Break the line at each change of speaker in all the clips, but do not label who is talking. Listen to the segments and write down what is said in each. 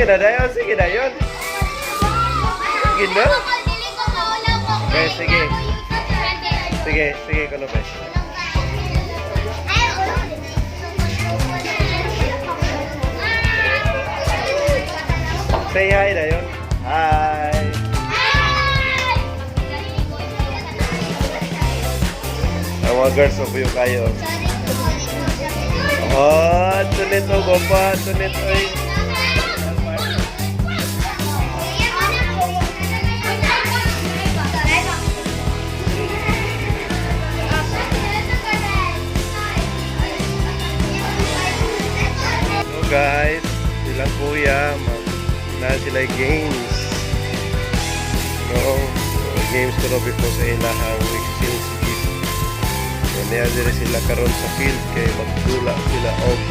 Sige na dayon, sige na yun. Sige na. Okay, sige. Sige, sige, kuno be. Say hi na yun. Hi. Ang mga girls, mabuyo kayo. Oh, tunit o, gompa, tunit oy. So guys, silang kuya, mag na sila games. No, games ko before sa ilahang exchange gift. So niya dire sila karon sa field kay magdula sila og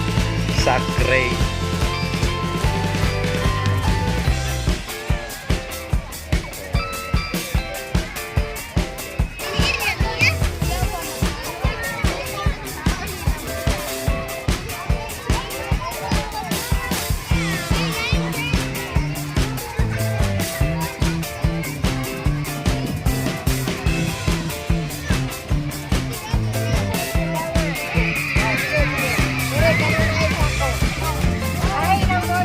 sack race.
Ay, number, ay, number.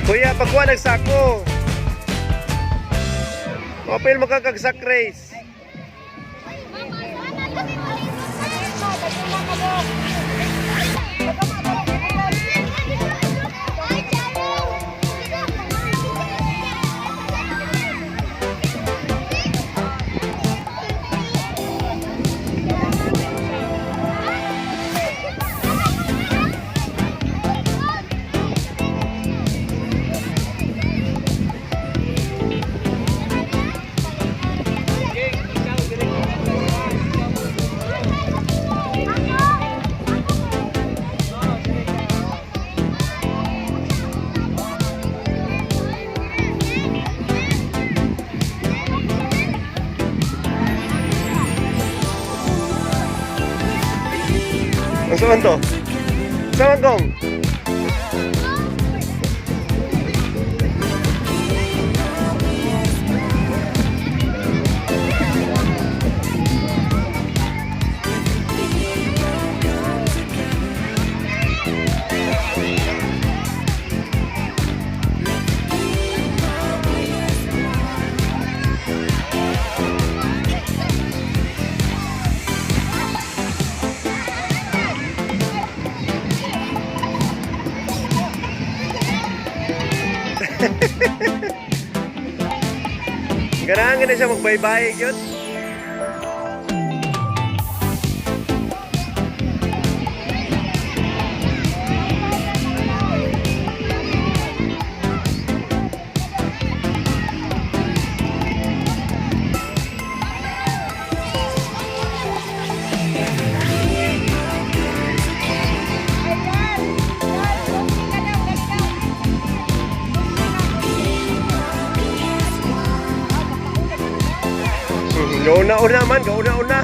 Kuya, pagkuha ng sako. Mapil mo kag sack race. Ang saan to? Saan kong? Ganahan ka na siya magbaybay yun. Gauna-una man, gauna-una.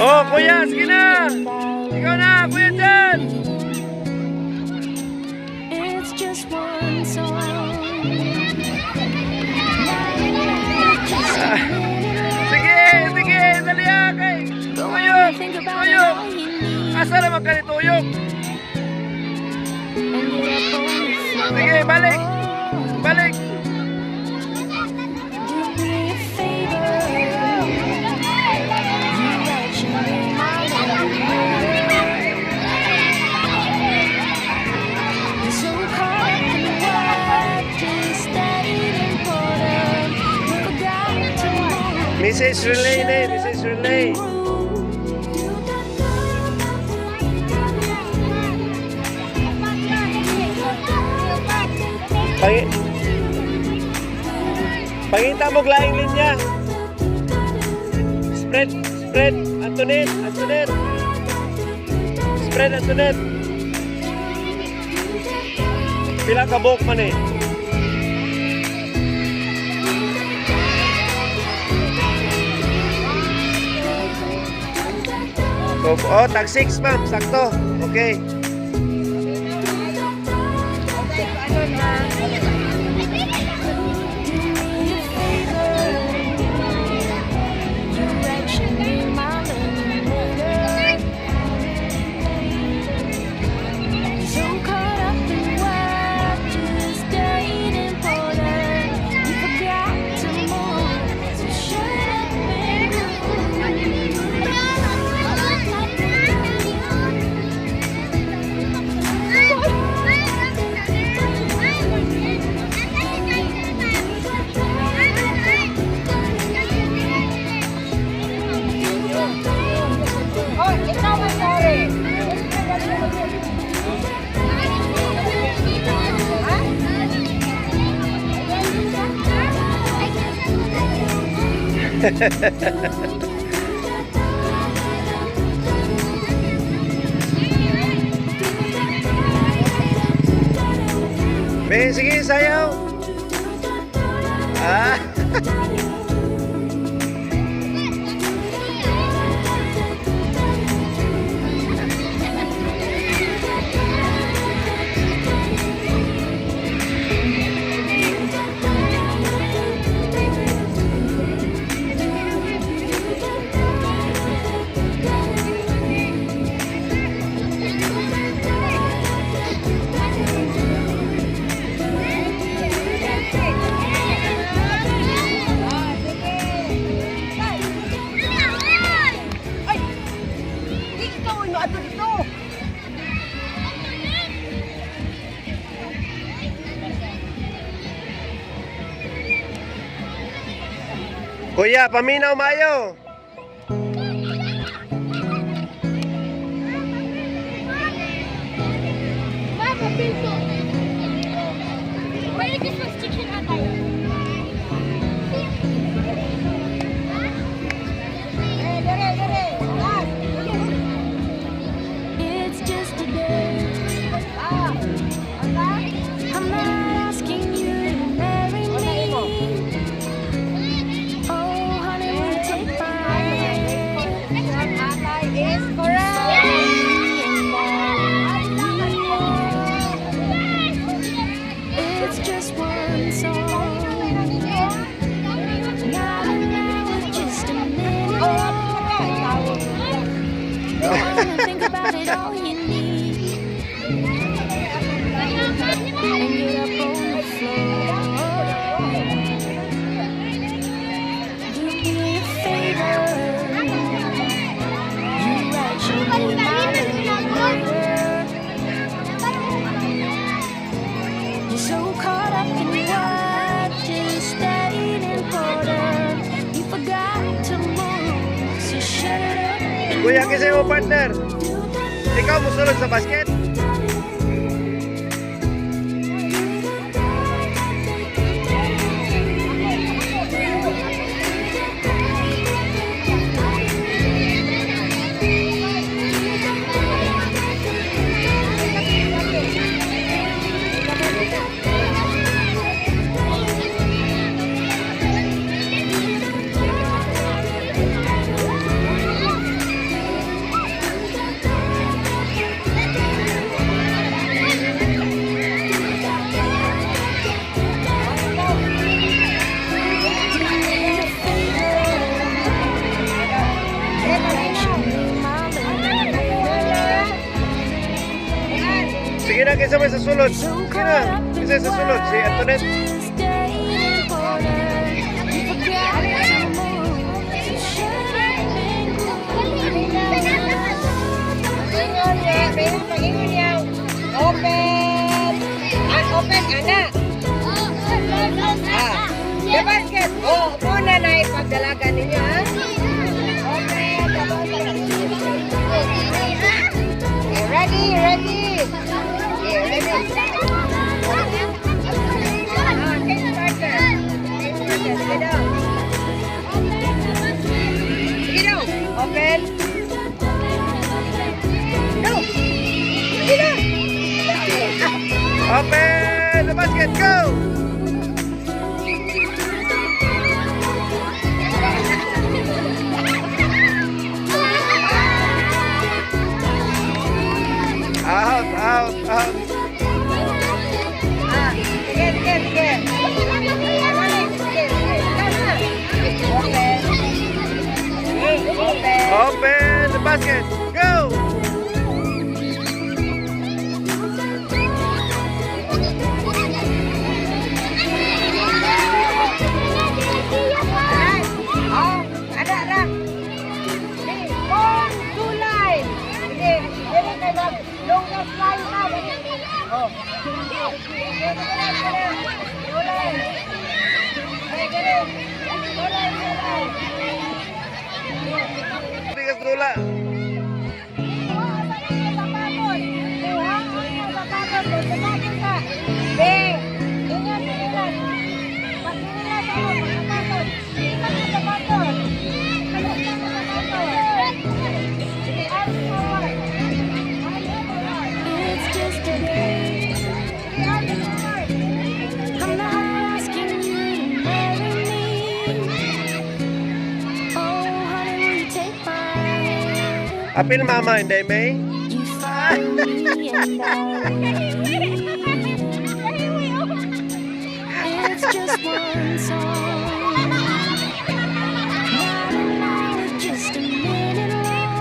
Oh, kuya, sige na! Ikaw na, Kuya Jan!
It's just one song.
Sige, sige, dali ah, kay. Tuyok,
Think about it
tuyok.
all you need
Asa naman ka ni tuyok?
and get up on the floor.
Sige, balik. Balik.
Do me a favor. You write your name out on the mirror. You're so caught up in what just that ain't important. You forgot to move.
Mrs. Relay na eh, Mrs. Relay. Pangita mo laing linya. Spread, spread, Antoinette, Antoinette. Spread, Antoinette. Pila ka buhok man eh. So, oh, tag 6, ma'am, sakto. Okay.
Ano na?
Do me a favor. You write your name out in the mirror. You're so caught up in what just ain't important. You forgot to move, so shut up and
Oh, ikaw man, sorry. Ha?
Be, sige, sayaw. Ah.
Ay! Di ikaw ang ato dito.
Kuya, paminaw mayo.
Mama, pinto. Merry Christmas, chicken atay.
Eh, dere, dere. Ah.
It's just a day.
Ah. Asa?
I'm not asking you to marry me. Oh, honey, will you take my hand?
Atay is correct.
It's just one song. Not an hour, just a minute.
Oh,
Go on and think about it all you need. And get up on the floor. Do me a favor. You write your name out in the mirror. You're so caught up in what just ain't important. You forgot to move, so shut it up and
Kuya, kasi mo partner. Ikaw musulod sa basket. sulod?
So
Sino?
caught up in
Kinsa sa sulod? Si
what
Antoinette?
just dating for her. You forgot to move, so shut up and groove.
Ingon niya, pero pag-ingon niya, open. Ah, open, ana. Ah, the basket. Oh, muna na ipagdalagan ninyo, ha? Open, the basket. Okay, ready, ready. Okay, ready. Ah, cake starter. Cake starter. Sige daw. Sige daw. Open. Go. Sige daw.
Open the basket, go! Out, out, out.
Ah, sige, sige, sige. Balik, sige, sige. Tama. Open. Open.
Open the basket, go!
Ay, oh, ada ra. Sige, form two line. Sige, dili kay mag longest line ka. Dali. Oh. Sige, sige na, sige na. Two line. Sige, sige. Two line, two line.
Bigas dula.
Kuha ang sapatos. Sapatos ka. Be, ingat, ingat. Pag ingat ako, sapatos. Ingat ang sapatos. Ingat ang sapatos. Sige, arms forward. Arms forward.
It's just a day.
Sige, arms forward.
I'm not asking you to marry me. Oh, honey, will you take my hand?
Apil mama, hindi may?
You find me and I leave. It's just one song. Not an hour, just a minute long.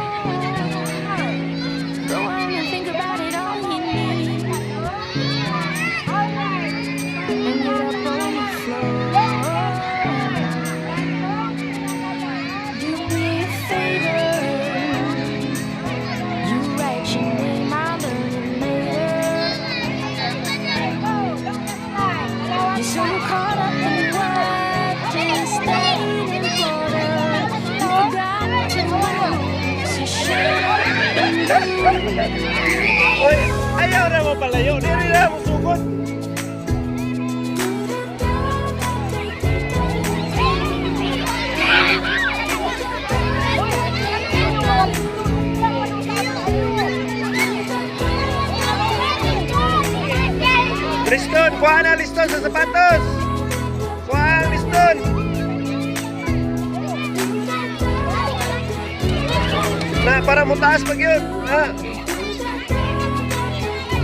Go on and think about it all you need. And get up on the floor. Do me a favor. You write your name, I'll learn it later. You're so caught up in what just stayed in order. You forgot to move, so shut up and groove.
Oy, ayaw na mo palayo. Dili na mo sugod. Liston, kuha na liston sa sapatos. Kuha ang liston. Na, para mo taas pag yun. Ha?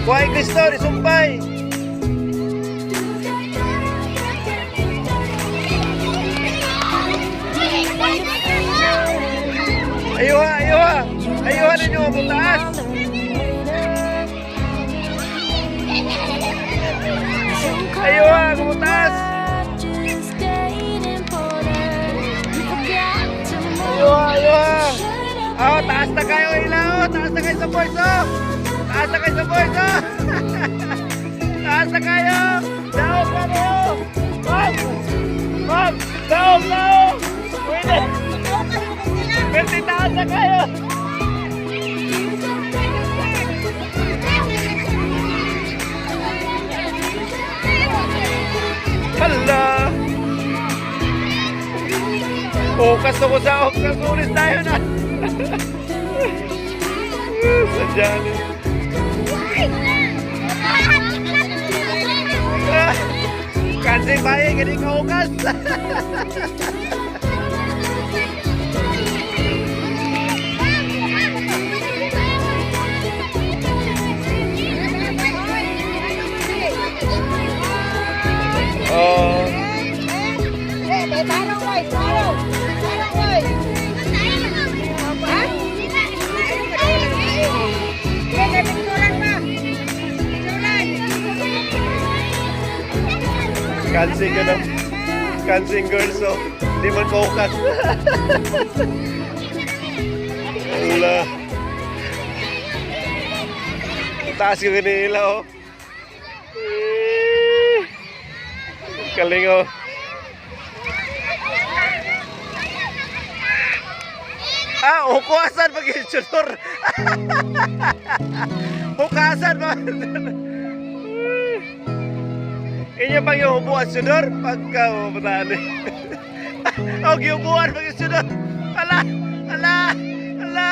Kuha ang liston, isumpay. Ayuha, ayuha. Ayuha ninyo mo taas.
I'll learn it later. So caught
Ayuha,
up in
kumutaas.
what just dating for You forgot to move.
Ayuha, ayuha.
Shut up
Oh, taas na kayo ila oh. Taas na kayo sa boys oh. Taas na kayo sa boys oh. Taas na kayo. Daog na kayo. Ma'am. Ma'am, daog, daog. Pwede. Pwede taas na kayo. Hala. Okas na ko sa okas. Ulis tayo na. Sadya ni. Ah, kasi bayi, gani ka okas. Oh.
Eh, may tarong, boy. Tarong. Tarong, boy. Ha? Sige, may picturean pa. Picturean.
Kansing ka na. Kansing girls, oh. Hindi man focus. Wala. Ang taas yung kanila, oh. Eh. Kaling, oh. Ah, hukasan pag sudor. Hukasan ba? Inyo pang yung hubuan sudor pagka oh, bataan eh. Oh, gihubuan pag yung sudor. Ala, ala, ala.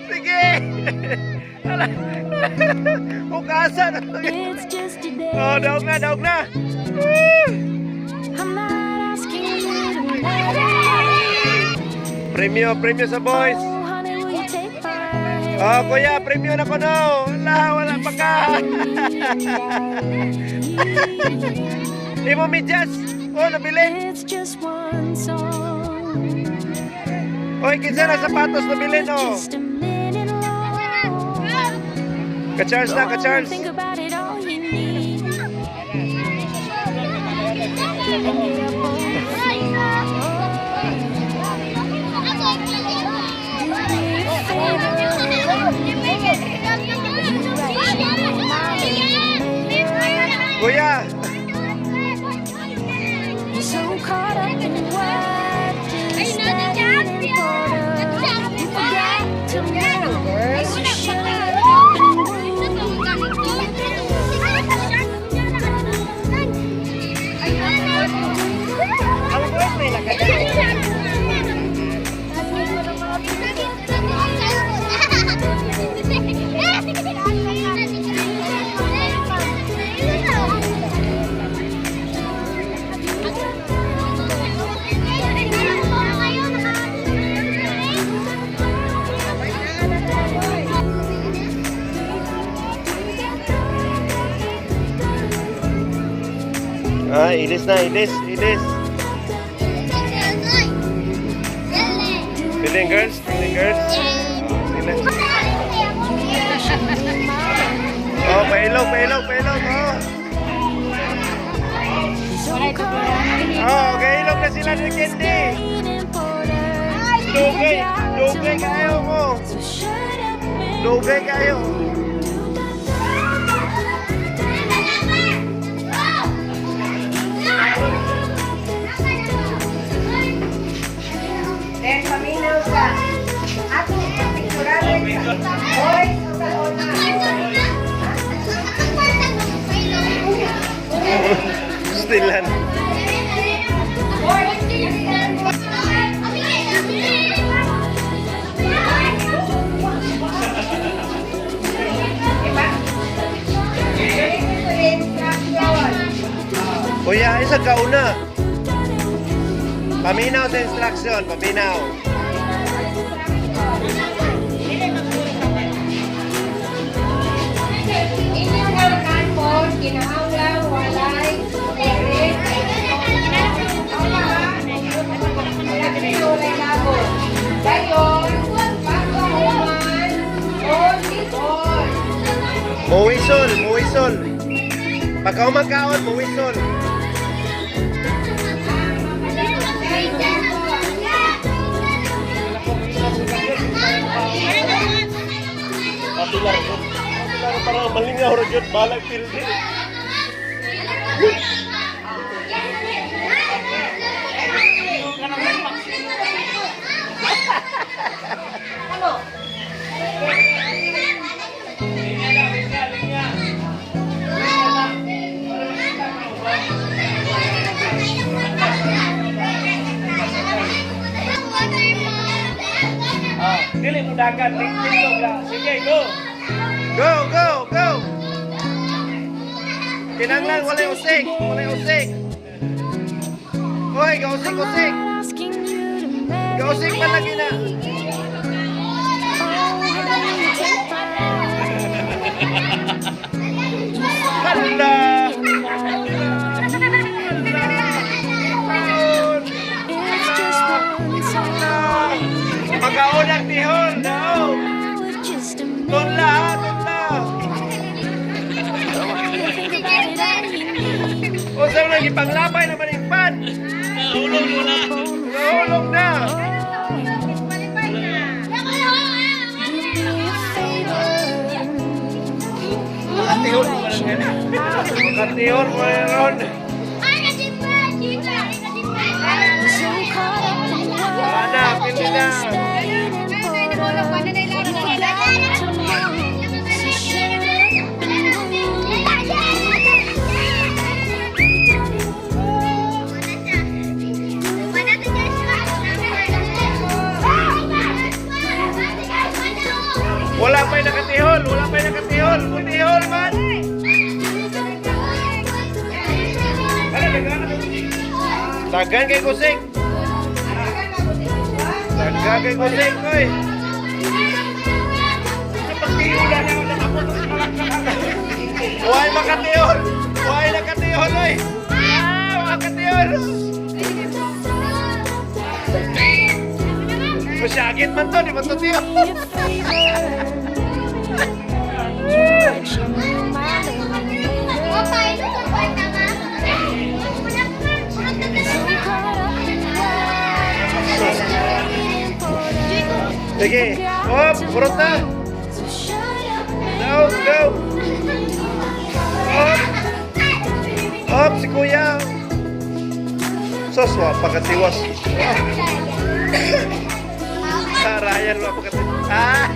Sige. Ala. Hukasan.
It's just a day.
Oh, daog na, daog na.
I'm not asking you to marry me.
Premyo, premyo sa boys.
Oh, honey, will you take my hand?
Oh, kuya, premyo na ko no. Wala, wala pa ka. Imo medyas. Oh, nabilin.
It's just one song.
Oy, kinsa na sapatos nabilin oh.
Just a minute long.
Ka-charge na,
Go on and
ka-charge.
think about it all you need. And get up on the floor. Do me a favor.
Kuya,
You're so caught up in what just that ain't important. You forgot to move, so shut up and move.
Ang boys may nakadala.
Ah, ilis na, ilis, ilis. Feeling girls, feeling girls. Oh, sila. Oh, pailog, pailog, pailog. Oh.
So caught up in
Oh, okay, ilog na sila ni Candy.
ain't important. You
Dugay,
forgot to
dugay kayo mo.
move, so shut up and
Dugay kayo.
Then, paminaw sa atong picturan sa boys o sa una.
Still lan.
Diba? Listen to the instruction.
Kuya, isa kauna. Paminaw sa instruction, paminaw.
Inyong ang kanpon, kinahanglan, walay, ere, Dayon, pagkahuman, on on.
Muwisol, muwisol. Pagka umagkaon, muwisol. Parang malingaw ra gyud balag pildi.
Ano?
Ah, dili mo dagan, tingting lang. Sige, go.
Go, go, go. Kinanglan walay usik, walay usik. Hoy, gausik
I'm
usik.
not asking you to marry
Gausik
me.
man lagi na.
Oh, honey, will you take my hand?
Hala.
It's just one song.
Pagkaon ang tihon, no.
Now it's just a minute
Tunla, tunla.
Go on and think about it all you need.
Unsa man man, ipanglabay naman yung pan.
Nahulog mo na.
Nahulog na.
Disqualify na.
Do me a favor.
Makatihol mo lang yan. Makatihol mo lang ron.
So caught up in
Wala na,
what
pili na.
just waiting for. You forgot to move. So shut up and move.
Wala pa'y nakatihol. Wala pa'y nakatihol. Mutihol man. Dagan kay kusik. Dagan kay kusik, oy. Why makatihol? Why nakatihol, oy? Ah, makatihol. Masyagit man to, di ba to tiyo?
Me a favor. You write your name out in the So caught up in what just waiting for.
Sige. Oh, purot na.
So shut up and
Go, go. Up. Up, si kuya. Sos, wa, pagkatiwas. Ah, Ryan, wa, pagkatiwas. Ah!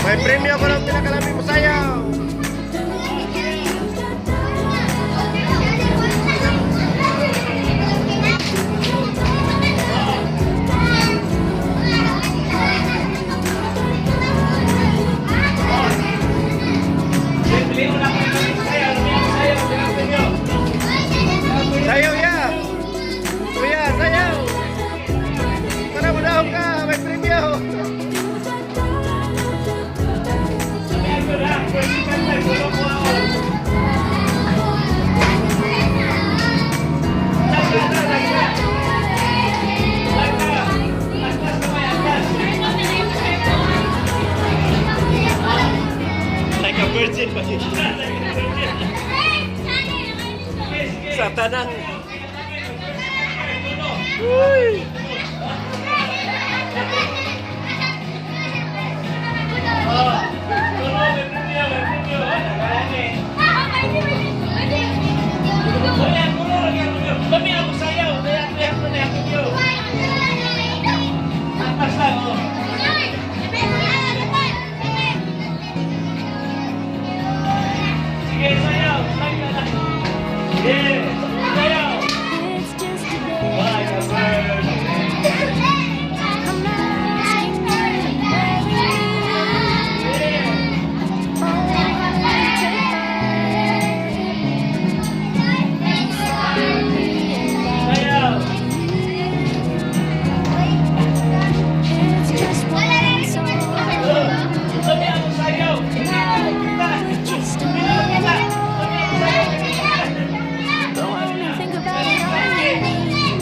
May premyo ko ng pinakalami mo sayaw.
Pili mo na kayo. Sayaw, sayaw, sayaw, sayaw.
Sayaw ya! Kuya, sayaw! Tara mo daw ka, may premyo. Like a virgin pa siya. Sa tanang. Uy!
Kami ako sayaw, kaya kaya ko na ako niyo. Atas lang, oh. Sige, sayaw. Sayaw na. Yeah, sayaw.
It's just a day.
Like a bird.
I'm not asking you to marry me. Oh, honey, take mine. You follow me and I
Sayaw.
It's just one song.
Kami ako sayaw.
Just a minute long. Go on and think about it all you need.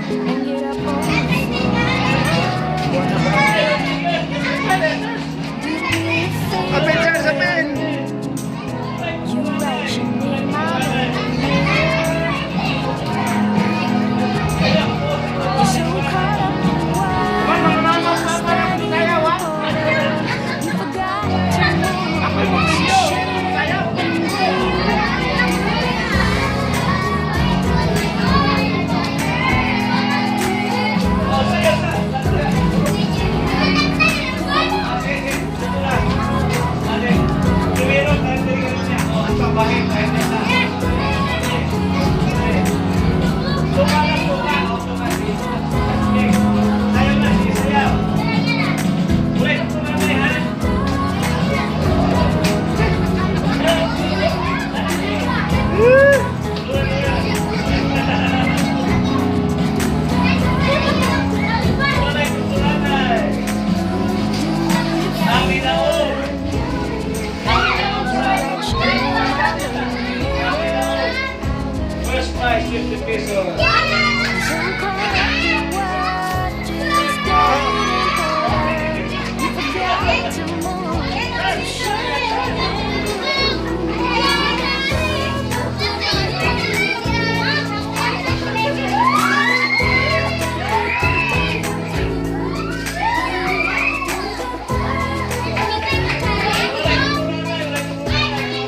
And get up on the floor. Do me a
Apel,
favor.
Charles, apel!
You write your name out in the mirror. You're so caught up in what just standing in the corner. You forgot to move. So shut up and move.
Primero, tayo tayo niya. Oh, ang pabahin, tayo na. Suka lang, suka. Oh, suka. Sige. Sayaw na, sige, sayaw. Ulit, suka na, ha? Wala yung tutulanay. Ang inaon.
You write your name out in the mirror.
50 pesos.
So caught up in what just didn't order. You forgot to move. So shut up.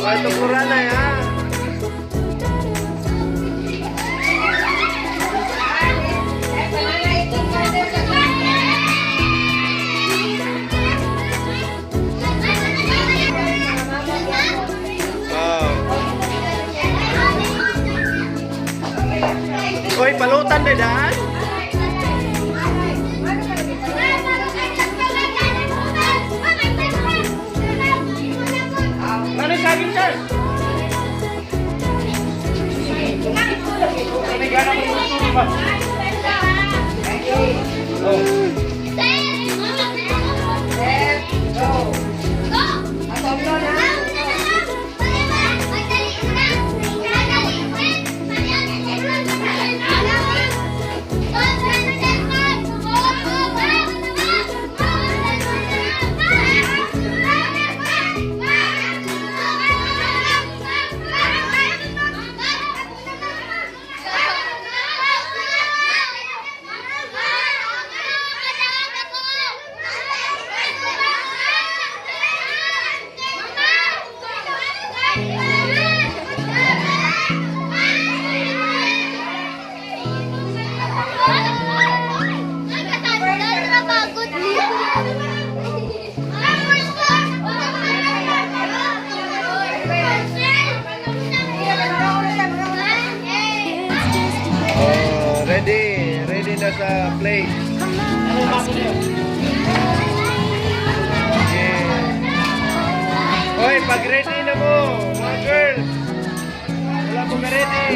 Ay, tukuran na ya. Oh. Oy, palutan na daan.
Ano sa akin, sir? May gana ko yung ba? Oh.
Set, go. Atomlo na.
It's just a
Oh, ready. Ready na sa plate.
I'm not asking you to
Yeah. Oy, pag ready na mo, mga girls. Wala mo ka-ready.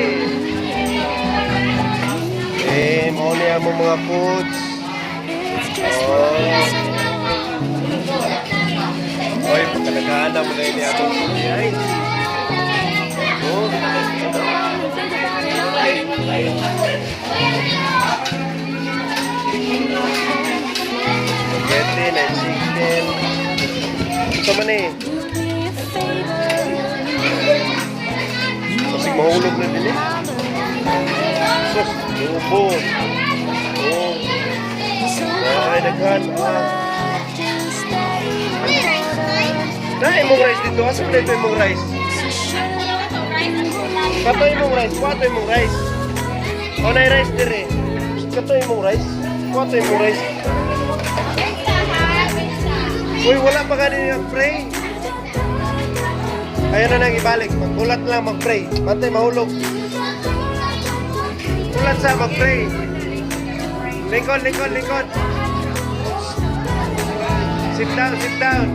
Eh, mao niya mo mga foods.
It's just
Oh.
one song.
Oy, pagkalagahan na mo na yun atong food ay. Oh,
Think about it all you need.
Spaghetti na chicken. Ito man eh.
Do me a favor.
Kasi mahulog na din eh. Sus, lubo. Oh,
So
ay, daghan. Ah.
just stay in order.
Na, imong rice dito. Asa man ito imong rice?
So shut up.
Kato imong rice. Kuwato imong rice. O, na rice dire. Kato imong rice. Kuwato imong rice. Uy, wala pa ganin yung pray. Ayun na nang ibalik. Magkulat lang, mag-pray. Bantay, mahulog. Kulat sa, mag-pray. Lingkod, lingkod, lingkod. Sit down, sit down.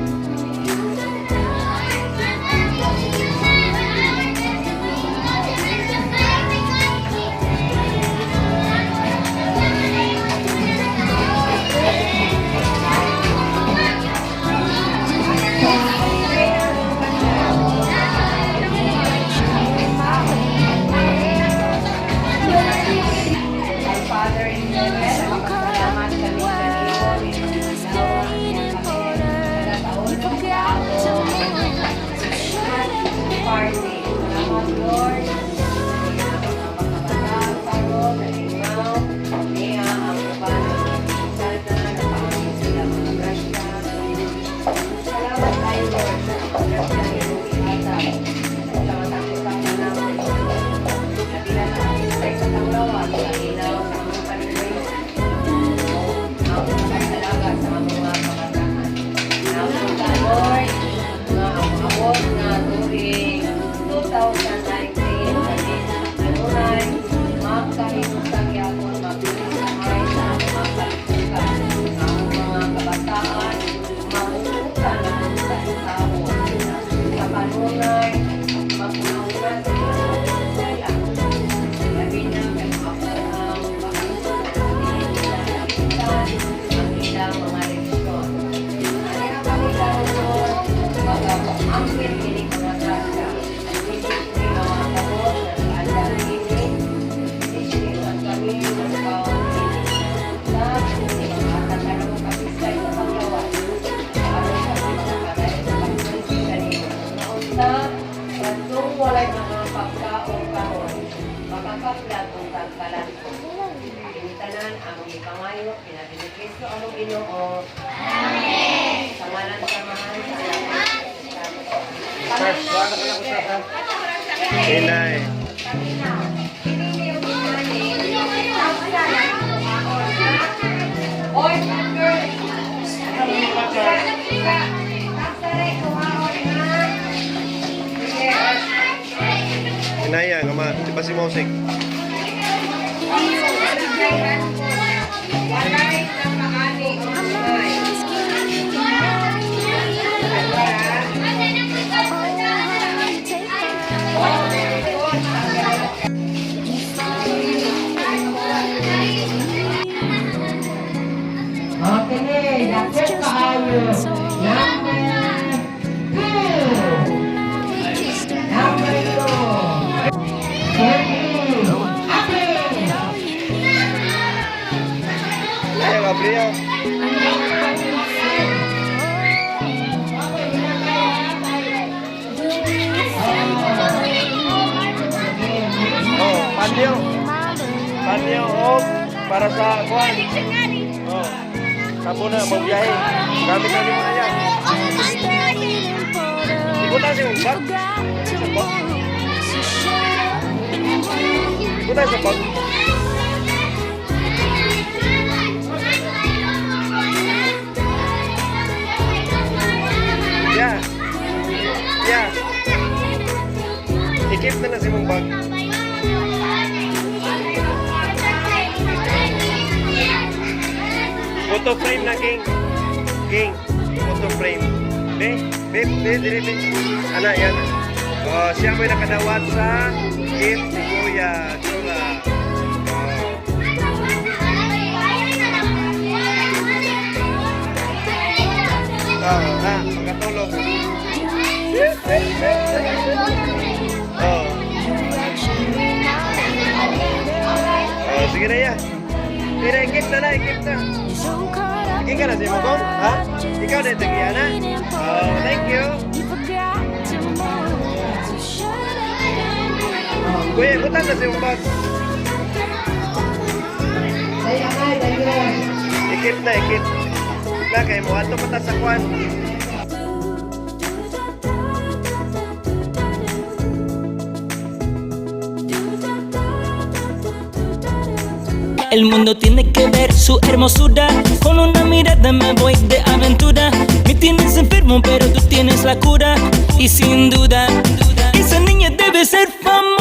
Father in heaven,
So caught up
salamat
in
kami sa
what
iyo.
just didn't order.
Tabang ug pagkalanto. Kini tanan among gipangayo pinaagi ni Kristo among Ginoo. Amen. Sa ngalan sa Amahan, sa Anak, sa
Inay.
Boys and girls. Sa Sige.
Inaya, nga ma, di ba si Mosik?
Walay nakaani og sumay.
Oh, take my
Okay,
It's
that's it
just
kaayo.
one song.
Number two.
Just a
Number two. Three. Apple.
all you need.
Ayaw, abriyo.
Do me a favor.
Oh, panyo. Panyo, oh, para sa kuan. Oh. Sabo na, magbiyahe. Gamit na nimo na yan.
Just waiting for the
Ibutan si mong bag.
forgot to move. So shut up and move.
Ibutan sa bag. Yeah. Yeah. I-keep na na si mong bag. Photo frame na, King. King. Photo frame. Be, be, be, dire, be. Ana, yan. Oh, siya mo'y nakadawat sa gift ni Kuya. Chula. Oh. Oh, ha, pagkatulog. Oh. Oh, sige na ya. Tira, i-keep na na, i-keep na.
So caught up
King ka na si Mokong? Ha? Ikaw na, tagiya na? Oh, thank you.
You forgot to move. So shut up and move.
Kuya, butan na si mong bag.
Day angay, day.
I-keep na, i-keep. Na, kay mo. Ato pa ta sa kwan.
El mundo tiene que ver su hermosura. Con una mirada me voy de aventura. Me tienes enfermo, pero tú tienes la cura. Y sin duda, esa niña debe ser famosa.